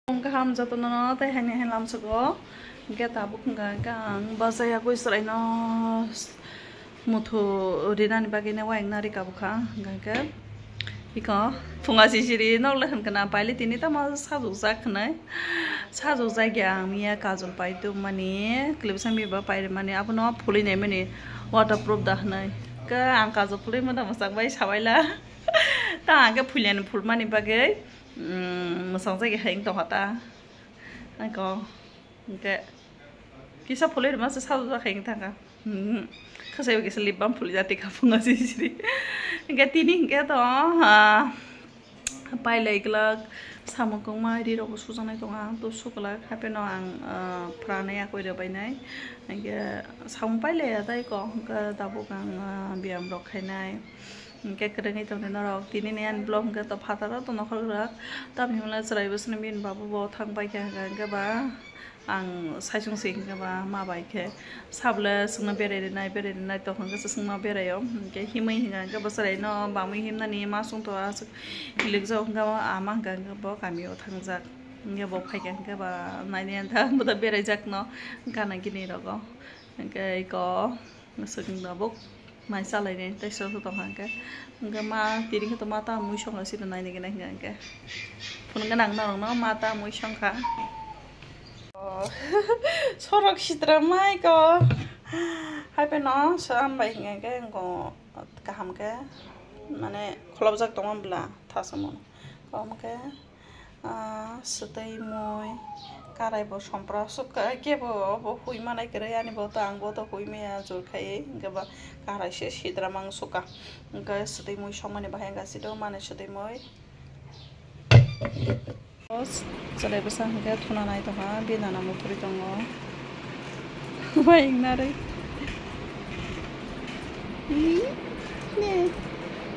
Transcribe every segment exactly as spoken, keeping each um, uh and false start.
Phung kaham jotono no tei haini hai lamsogo. Hingke tabuk hingka hingke ang bachai yagwi chwraino muthu rinani bagwi no uaing nari kabukha. Hingka hingke iko phunga sisiri nokle hwnkhe na paili tini tamo sajukjak hwnwi. Sajukjak ya ang miya kajol pai tongmani, kwlwibsa miya bo pai rwmani, abono phulwi naimani waterproof da hwnwi. Khe ang kajol phulwi mada mwchang bai sabaila. Ta hwnkhe phulyani phulmani bagwi. Mm, mwsang jagwi hai wng tongkha ta. Ang ko, hwnkhe kisa phulwi rwma se sajak hai wng thangkha. Mm, khasaibo kisa lip balm phulwi jati kha phunga sisiri. Hwnkhe tini hwnkhe to, ah, pailai glak samung kwngma ri rok bo sujaknai tongo, ang to suglak hapheno ang, ah, phranai yakwi rwbainai. Hwnkhe samung pailaiya tei ko, hwnkhe tabuk ang, ah, biyam rok khainai. Hingke kwrwngwi tongdi norok. Tini ni ani vlog hingke to phataro to nokhor gwrak. Tamni hwnle chwrai bwswkni bini babu bo thang pai kha hingka hingke ba ang saichung se hingke ba ma bai khe sabole chwngno berai rinai, berai rinai tong hingke se chwngno berai o. Hingke himwi hingka hingke bo chwrai no bangwi himnani ma chwng to aswk hilik jao hingke ama hingka hingke bo kami o thangjak. Hingke bo phai kha hingke ba naini antha bo da berai jak no gana gini rogo. Hingke iko. Swkang tabuk mai chalainai tei soro tongkha hwnkhe. Hwnkhe ma tini khe to ma ta mui songkha sino nainai gwnang hwnkha hwnkhe. Phunukgwi nang norokno ma ta mui songkha. Sorok sitra mai ko. Hai pheno swam bai hwnkha hwnkhe wngkho kaham khe mane kholopjak tongma bwla thasamu. Omo khe. Ah, swtwi mui, karai bo sompra aswk kebo obo hui manai kwrwi, ani bo to, ang bo to hui maya jor khai, hwnkhe ba karai se sidra mang suka, hwnkhe swtwi mui songmani bahai wngkha, sito mane swtwi mui. Chwrai bwsa hwnkhe thuna nai tongkha, bini nana muthuri tongo. Bai wngnarwi. Ih, ne.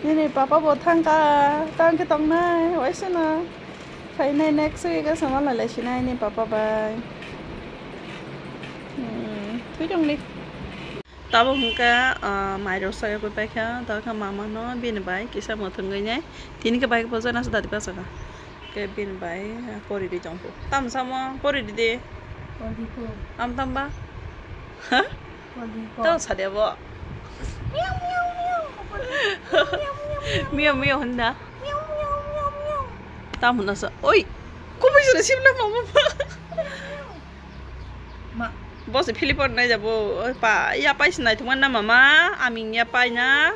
Nini papa bo thangkha, tang khe tongnai, waisano. Phainai next week o sama lai lai sinai ni papa bai. Hmm, thui tongdi. Tabuk hwnkhe, ah, mairok sayokgwi paikha, tokha mama no bini bai kisa mwthangwi nai. Tini khe bai bojana se dadi bachakha. Khe bini bai, ah, pori di tongkho. Tamo samo pori di de. Pori di ko. Am tamba? Ha? Pori di ko. Tamo sadia bo. Miau, miau, miau. Miau, miau hwnda. Miau, miau, miau, miau. Tamo hwnna sa. Oi. Kubui jora sibla mama ba. Ma. Bo se Philip or nai jabo. Oi pa, ya pai se naithok na mama. Aming ya pai na.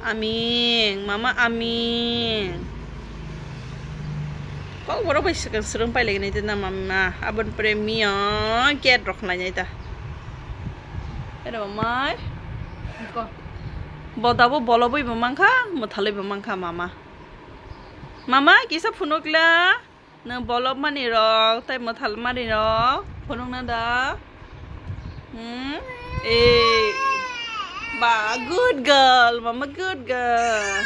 Aming, mama aming. Kok borok bai swkang swrwng pai lagi nai na mama. Abon pre mio cat rok khlai nai ta. Ero mai. Ko. Bo dabo bolo bui bo mangkha, mwthalwi bo mangkha mama. Mama kisa phunukla. Nwng bolop mani rok tei mwthal mani rok phunukna da? Hmm? Eh. Ba, good girl, mama, good girl.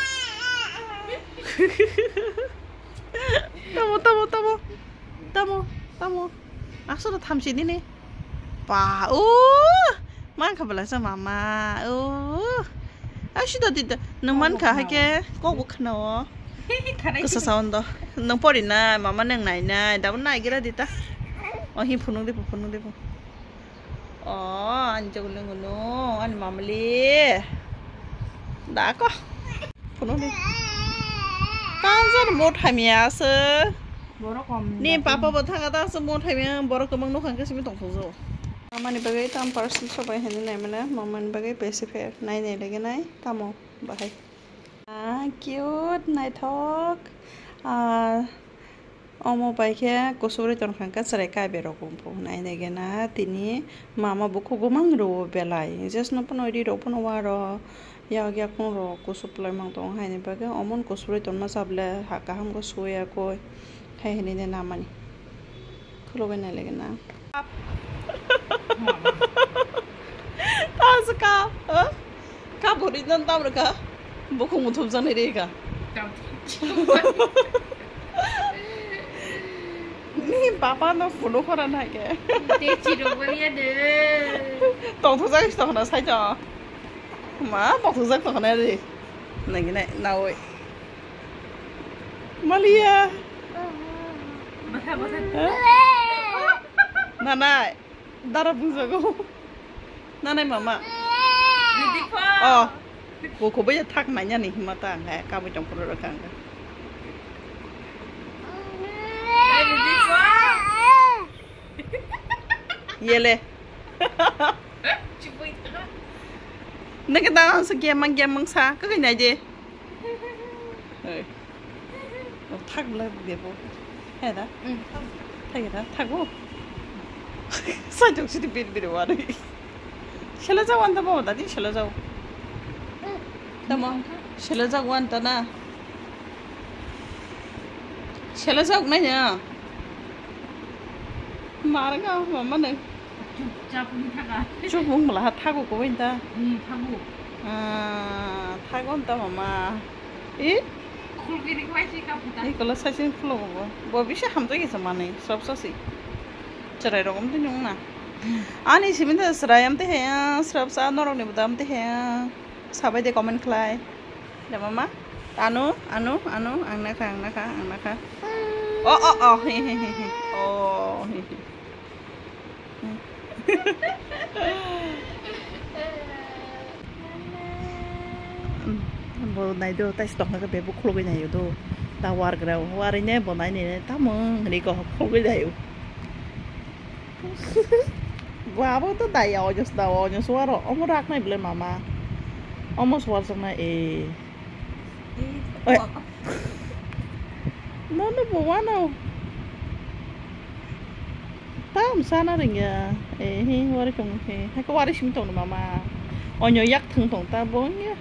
Tamo, tamo, tamo. Tamo, tamo. Aswk thamchi nini. Ba, o. Mankha belai sa mama. O. Ai sida dida. Nwng mankha hai khe kok bo khna o. Kisa sound do. Nwng pori nai, mama nwng nai nai. Dabo nai gira dita. O hi phunuk dipo, phunuk dipo. O, ani jogole ngono, ani mamali. Da ko. Phunuk di. Tang jan mo thamia se. Borok kom. Ni papa bo thanga ta se mo thamia borok kwbang nokha khe simi tongthokjak. Mamani bagwi tam parcel sobai hinwi naimano, mamani bagwi besi pher nai nai lagi nai tamo bahai. Ah, cute, naithok. Ah, omo bai khe kusubrwi tongkha khe chwrai kaibe rok bumpo nai nai gena tini mama bukhuk gwmang rwo belai. Jesno phano ri rok phano waro. Yak yak phung rok kusup lai mang tong haini bagwi omo no kusup lai tongma chable ha kaham khe suya koi hai hinui de namani khulugwi nai lagi na. Ta se ka, ha? Ka buri non tam rwkha. Bukhuk muthum jani re ka. Ni papa no phunuk khora nai khe. Te chirok bariya de. Tongthokjak se tongkhna sai tong. Ma tongthokjak tongkhna re. Nai nai nawi. Maliya. Ma Nanai, dara bungjago. Nanai mama. Oh, bo koboi thak nanya ni hima ta ang hai, kaboi tong phuru rok ang. Yele. Nang ke dang sa gemang gemang sa, ka kai nai je. Hey. Oh, thak bla bebo. He da? Mm, thak. Thak da, thak bo. Sa jok sidi bir bir wari. Sela jao anta bo da di, sela jao. Tamo, sela jao anta na. Sela jao na ya. Marga mama ne. Chapuni thaga. Chupung bla ha thago ko ta. Hmm, thago. Ah, thago ta mama. E? Khulgini kwai si kaputa. E kola saisin khulo bo. Bo bisa hamjak isa mani, srap sasi. Cherai rok amte nyung na. Ani simin da srai amte he, srap sa norok ni budam te he. Sabai de comment khlai. Da mama. Anu, anu, anu, ang nakha, ang nakha, ang nakha. Oh, oh, oh, he, he, he, he. Oh, he, he. Bo nai do, tai si tongkha khe bebo khulugwi nai do. Ta wargra, warinai bo nai nai, tamo hwnwi ko khulugwi nai. Bo abo to dai, ojo da, ojo suaro, omo rak nai bole mama. Omo suar song nai, eh. Oi. No, no, bo wano. Tam sana ringya. Eh, he, wari tong he. Hako wari sim tong mama. Onyo yak thung tong ta bo ya.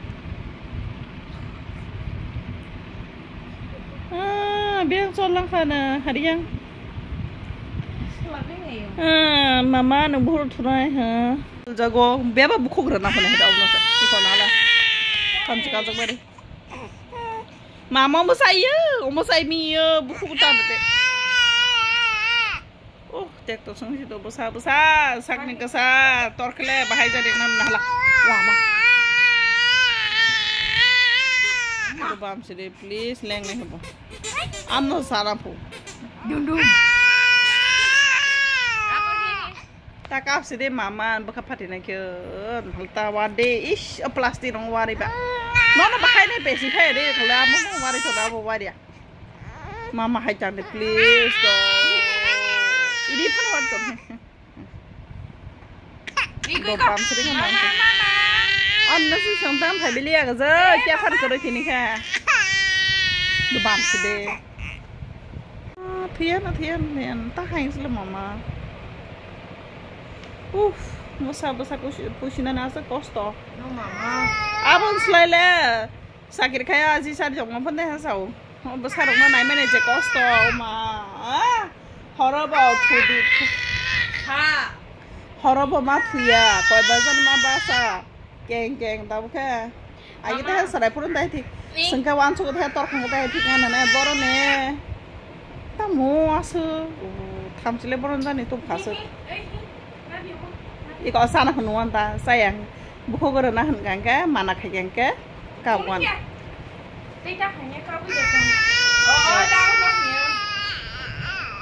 Ah, biang chol lang khana, hariang. Ah, mama no bhur thunai ha. Jago, beba bukhuk rana khana heda ono sa. Iko nala. Kam chika jak bari. Mama omo saiyo, omo sai miyo, bukhuk ta te. Oh, tek to song si to bwsa bwsa, sakni kasa, torkle, bahai jadi nam nahla. Wah, ma. Ito bam sidi, please, leng nai habo. Amno sana po. Dundum. Ta kap sidi mama, bwkha phatina khe, halta wade, ish, o plastic rong wari ba. Nono bahai ne besi khai de, khala amo wari to abo wari. Mama hai tang de, please, do. Ini phan wan to. Do bam sidi kan bam sidi. An nasi sangtam phai bili aga je, kya phan karo kini kha. Do bam sidi. Ah, thiya na, thiya na, thiya na. Ta hai sila mama. Uff, musa bwsa pusi, pusinani aswk kosto. No, mama. Abon swlaile sakri khaya aji sar jongma phande ha sao. Bwsarokno naimani je kosto, ma. Ah, horo bo thudi. Ha. Horo bo ma thuya, koi bajan ma basa. Keng keng tabukhe. Agi ta sarai phuru dai thik. Sengke wansuk ta torkhang ta thik nana na borone. Tamo asu thamchile boron jani tum khasuk. Iko sana hunu anta sayang. Bukhuk rwna hwnkha hwnkhe mana khaikha hwnkhe kabuan. Tei ta hanya kabui da tong. Oh, oh, da, oh, da, hanya.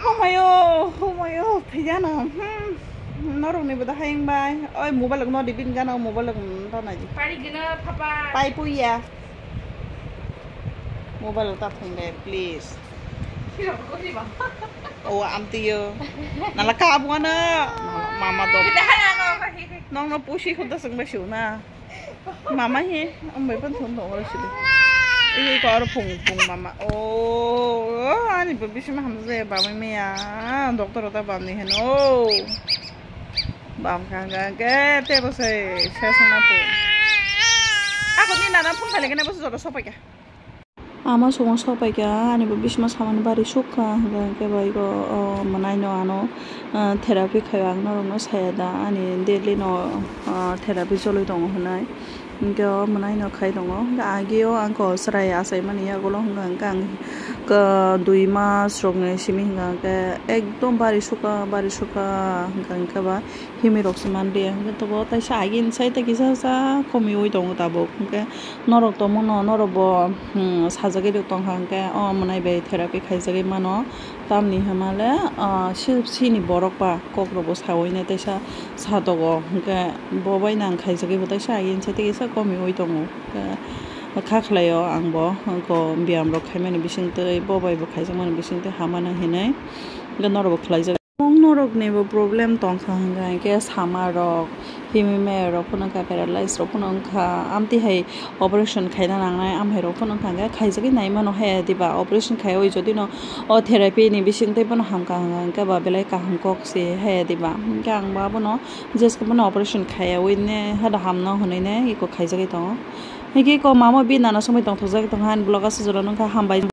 Homayo, homayo, thiyana. Hmm. Norokni bo da hayung bai. Oi, mobile no dibin gana, mobile no ta naji. Pari gina, papa. Pai puya. Mobile ta thung de, please. Sirok ko si ba. Oh, amtiyo. Nala kabuana. Mama do. Kita hana no, kasi. Nong no pusi khuda sengba siuna. Mama he, ang bai pan thon thon ora sidi. Ini ko aro phung phung mama. Oh, ani babi sima hamse ba mai meya. Doktor ta bam ni heno. Bam kang kang ke te bo se se sona pu. Ako ni nana phung khale kene bo se jora sopai ka. Ama songma sopai kha, ani bo bisma samani bari sukha, hwnkha hwnkhe bai go, o, mwnaino ano, o, therapy khaio, ang norokno saya da, ani daily no, o, therapy cholwi tongo hwnwi. Hwnkhe o mwnaino khai tongo, hwnkhe ageo ang ko chwrai achaimani yagulo hwnkha hwnkhe ang Dui mas rokni simi hwnka hwnkhe ekdom bari sukha bari sukha hwnka hwnkhe ba himwi rok se manliya hwnkhe tobo taisa agini side o kisa sa komiwi tongo tabuk hwnkhe norok tongmano norok bo sajagwi rok tongkha hwnkhe o mwnai bai therapy khaijagwi mano tamni hwnmale sini borok ba kokrok bo sawi nai taisa satogo hwnkhe bo bai nang khaijagwi bo taisa agini side o kisa komiwi tongo. Kha khlaio ang bo, ko biyam rok khaimani bisingtwi, bo bai bo khaijakmani bisingtwi hamano hinwi norok bo khlaijak. Norok ni bo problem tongkha hwnkha hwnkhe sama rok, himwi maya rok phano wngkha, paralyze rok phano wngkha, amtwi hai operation khaina nangnai, amhai rok phano wngkha hwnkhe khaijagwi naimano haya diba, operation khaiwi jodi no o therapy ni bisingtwi phano hamkha hwnkha hwnkhe ba belai kaham kok se haya diba, hwnkhe ang bo abono jeske phano operation khaiyawi ne hada hamno hwnwi ne eko khaijagwi tongo. Hwnkhe eko mama bini nana somoi tongthokjagwi tongkha, ani vlog aswk jora nungkha, hambai.